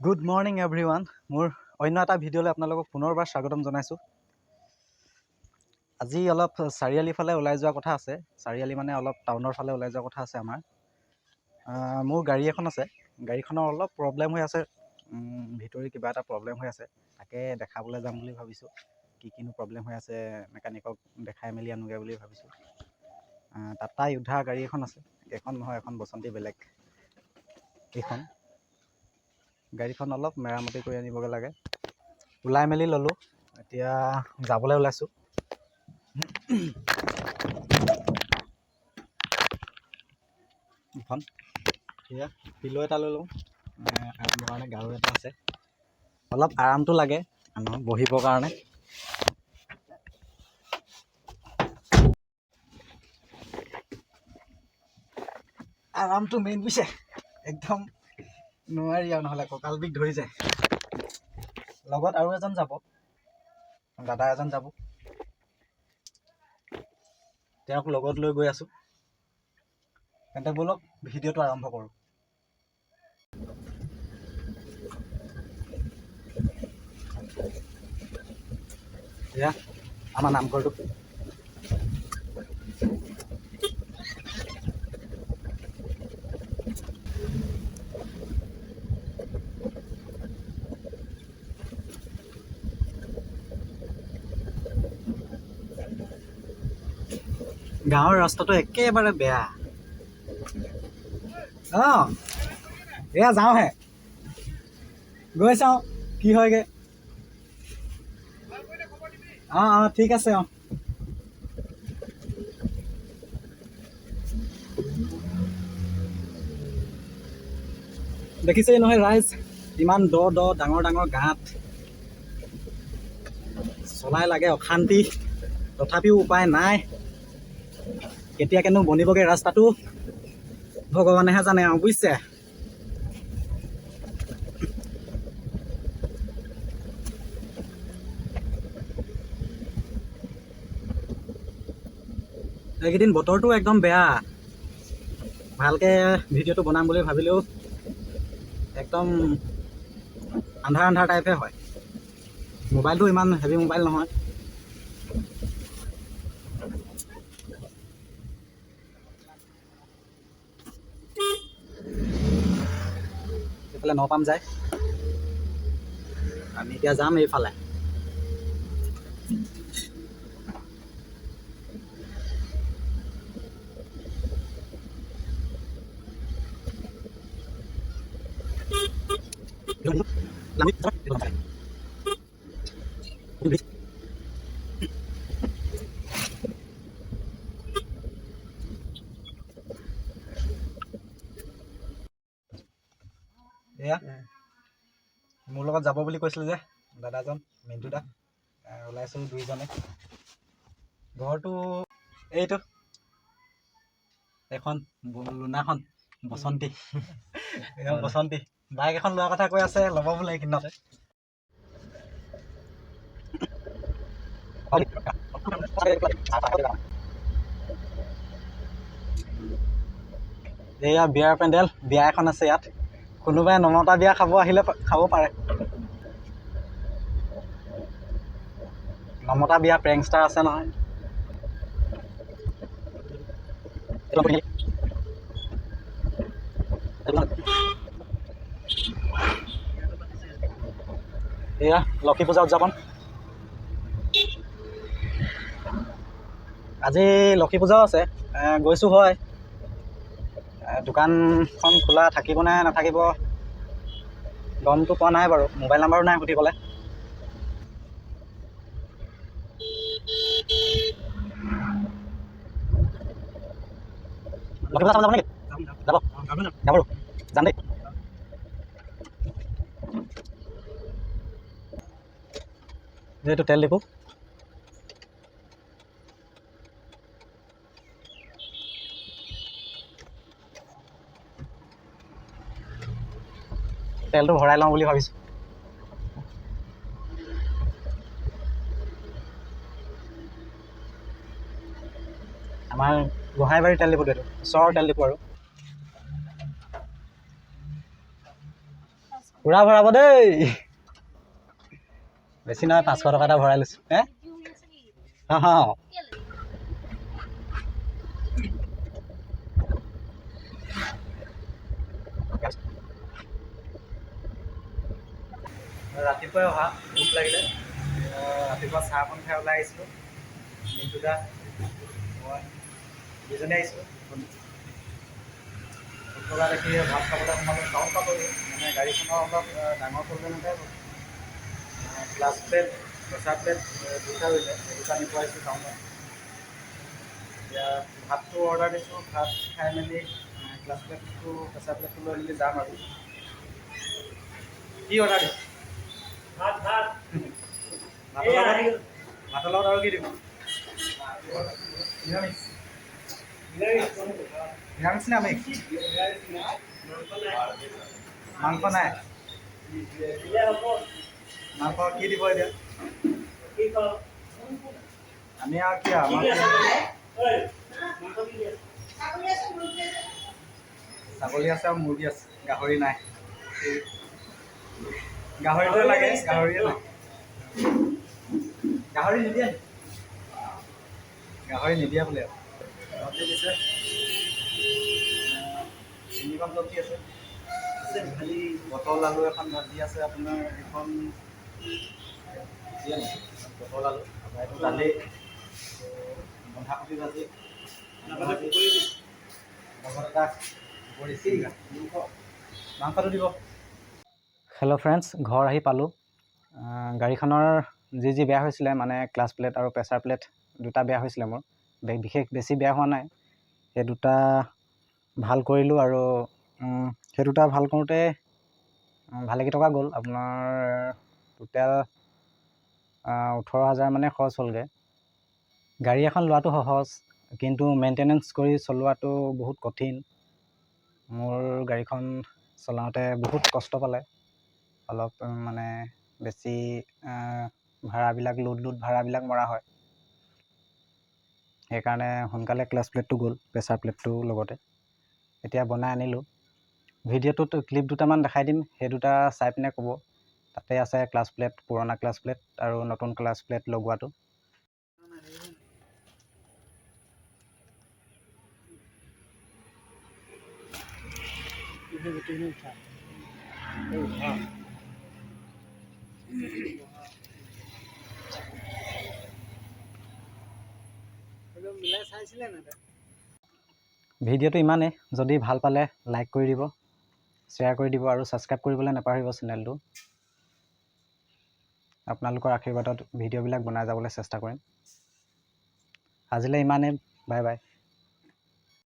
Good morning everyone, মোৰ অন্য এটা ভিডিঅ'লৈ আপোনালোকক পুনৰবাৰ স্বাগতম জনাইছোঁ। আজি অলপ চাৰিআলি ফালে ওলাই যোৱা কথা আছে। চাৰিআলি মানে অলপ টাউনৰ ফালে ওলাই যোৱা কথা আছে আমাৰ। মোৰ গাড়ী এখন আছে, গাড়ীখনৰ অলপ প্ৰব্লেম হৈ আছে, ভিতৰি কিবা এটা প্ৰব্লেম হৈ আছে, তাকে দেখাবলৈ যাম বুলি ভাবিছোঁ। কি কিনো প্ৰব্লেম হৈ আছে মেকানিকক দেখাই মেলি আনোগৈ বুলি ভাবিছোঁ। টাটা য়োদ্ধা গাড়ী এখন আছে, এখন নহয় এখন বসন্তী বেলেগ। এইখন গাড়ীখন অলপ মেৰামতি কৰি আনিবগৈ লাগে। ওলাই মেলি ল'লোঁ, এতিয়া যাবলৈ ওলাইছোঁ। এখন এয়া পিল' এটা লৈ লওঁ, আৰামৰ কাৰণে গাৰু এটা আছে, অলপ আৰামটো লাগে মানুহক বহিবৰ কাৰণে। আৰামটো মেইন বুজিছে, একদম নোৱাৰি আৰু নহ'লে কঁকাল বিষ ধৰি যায়। লগত আৰু এজন যাব, দাদা এজন যাব, তেওঁক লগত লৈ গৈ আছোঁ। তেন্তে ব'লক ভিডিঅ'টো আৰম্ভ কৰোঁ। এয়া আমাৰ নামঘৰটো। গাঁৱৰ ৰাস্তাটো একেবাৰে বেয়া। অঁ, এয়া যাওঁহে, গৈ চাওঁ কি হয়গৈ। অঁ অঁ ঠিক আছে। অঁ, দেখিছেই নহয় ৰাইজ, ইমান দ দ ডাঙৰ ডাঙৰ গাঁত, চলাই লাগে অশান্তি, তথাপিও উপায় নাই। কেতিয়াকেনো বনিবগৈ ৰাস্তাটো ভগৱানেহে জানে আৰু বুজিছে। এইকেইদিন বতৰটো একদম বেয়া, ভালকৈ ভিডিঅ'টো বনাম বুলি ভাবিলেও একদম আন্ধাৰ আন্ধাৰ টাইপহে হয়। মোবাইলটো ইমান হেভি মোবাইল নহয়। এইফালে নপাম যায়, আমি এতিয়া যাম এইফালে। এয়া মোৰ লগত যাব বুলি কৈছিলে যে দাদাজন মিণ্টু দা, ওলাইছোঁ দুইজনে। ঘৰটো এইটো এখন লোনাখন বসন্তী, এইখন বসন্তী। বাইক এখন লোৱাৰ কথা কৈ আছে, ল'ব বোলে এইকেইদিনতে। এয়া বিয়াৰ পেণ্ডেল, বিয়া এখন আছে ইয়াত। কোনোবাই নমতা বিয়া খাব আহিলে খাব পাৰে। নমতা বিয়া প্ৰেংষ্টাৰ আছে নহয়। এয়া লক্ষী পূজা উদযাপন। আজি লক্ষী পূজাও আছে, গৈছোঁ হয়। দোকানখন খোলা থাকিব নে নাথাকিব গমটো পোৱা নাই বাৰু, মোবাইল নাম্বাৰো নাই সুধিবলৈ। লক্ষী পূজা চাব যাব নেকি? যাব যাব, যাম দেই। এইটো তেল ডিপু। তেলটো ভৰাই লওঁ বুলি ভাবিছোঁ। আমাৰ গোহাঁইবাৰী তেল ডিপুটো এইটো ওচৰৰ তেল ডিপু আৰু। পূৰা ভৰাব দেই। বেছি নহয়, 500 টকা এটা ভৰাই লৈছোঁ। হে, অঁ। ৰাতিপুৱাই অহা, ভোক লাগিলে। ৰাতিপুৱা চাহ অকণ খাই ওলাই আহিছিলোঁ। মিণ্টুদা, মই দুজনে আহিছিলোঁ। ভোক লগা দেখি ভাত খাবলৈ সোমালোঁ। টাউন পালোহি। মানে গাড়ীখনৰ অলপ ডাঙৰ প্ৰব্লেম এটাই হ'ল। ক্লাছ প্লেট, প্ৰেছাৰ প্লেট দুটা ৰুলে, সেই দুটা নিব আহিছোঁ টাউনত। এতিয়া ভাতটো অৰ্ডাৰ দিছোঁ। ভাত খাই মেলি ক্লাছ প্লেটটো, প্ৰেছাৰ প্লেটটো লৈ মেলি যাম। আৰু কি অৰ্ডাৰ দিছোঁ? ভাত, ভাত। ভাতৰ লগত আৰু কি দিব? নিৰামিষ। নিৰামিষ নে আমিষ? মাংস নাই। মাংস কি দিব এতিয়া? আমি আৰু কি আৰু, আমাৰ ছাগলী আছে আৰু মুৰ্গী আছে, গাহৰি নাই। গাহৰিটোৱে লাগে, গাহৰিয়ে নাই। গাহৰি নিদিয়ে, গাহৰি নিদিয়ে বোলে। চব্জি দিছে, তিনিখন চব্জি আছে। খালি পটল আলু এখন ভাজি আছে আপোনাৰ। এখন দিয়ে নেকি? পটল আলু, তাৰপৰা এইটো দালি, বন্ধাকবি ভাজি, লগত এটা মাংসটো দিব। হেল্ল' ফ্ৰেণ্ডছ, ঘৰ আহি পালোঁ। গাড়ীখনৰ যি যি বেয়া হৈছিলে, মানে ক্লাছ প্লেট আৰু প্ৰেছাৰ প্লেট দুটা বেয়া হৈছিলে মোৰ, বিশেষ বেছি বেয়া হোৱা নাই। সেই দুটা ভাল কৰিলোঁ আৰু সেই দুটা ভাল কৰোঁতে ভালেকেইটকা গ'ল। আপোনাৰ টোটেল 18 হাজাৰ মানে খৰচ হ'লগৈ। গাড়ী এখন লোৱাটো সহজ, কিন্তু মেইনটেনেঞ্চ কৰি চলোৱাটো বহুত কঠিন। মোৰ গাড়ীখন চলাওঁতে বহুত কষ্ট পালে। অলপ মানে বেছি ভাড়াবিলাক, লোড লোড ভাড়াবিলাক মৰা হয়। সেইকাৰণে সোনকালে ক্লাছ প্লেটটো গ'ল, প্ৰেছাৰ প্লেটটো লগতে। এতিয়া বনাই আনিলোঁ। ভিডিঅ'টোত ক্লিপ দুটামান দেখাই দিম, সেই দুটা চাই পিনে ক'ব। তাতে আছে ক্লাছ প্লেট, পুৰণা ক্লাছ প্লেট আৰু নতুন ক্লাছ প্লেট লগোৱাটো। গোটেইখিনি উঠা। উঠা। মিলাই চাইছিলে নে? ভিডিঅ'টো ইমানেই। যদি ভাল পালে লাইক কৰি দিব, শ্বেয়াৰ কৰি দিব আৰু ছাবস্ক্ৰাইব কৰিবলৈ নাপাহৰিব চেনেলটো। আপোনালোকৰ আশীৰ্বাদত ভিডিঅ'বিলাক বনাই যাবলৈ চেষ্টা কৰিম। আজিলৈ ইমানেই, বাই বাই।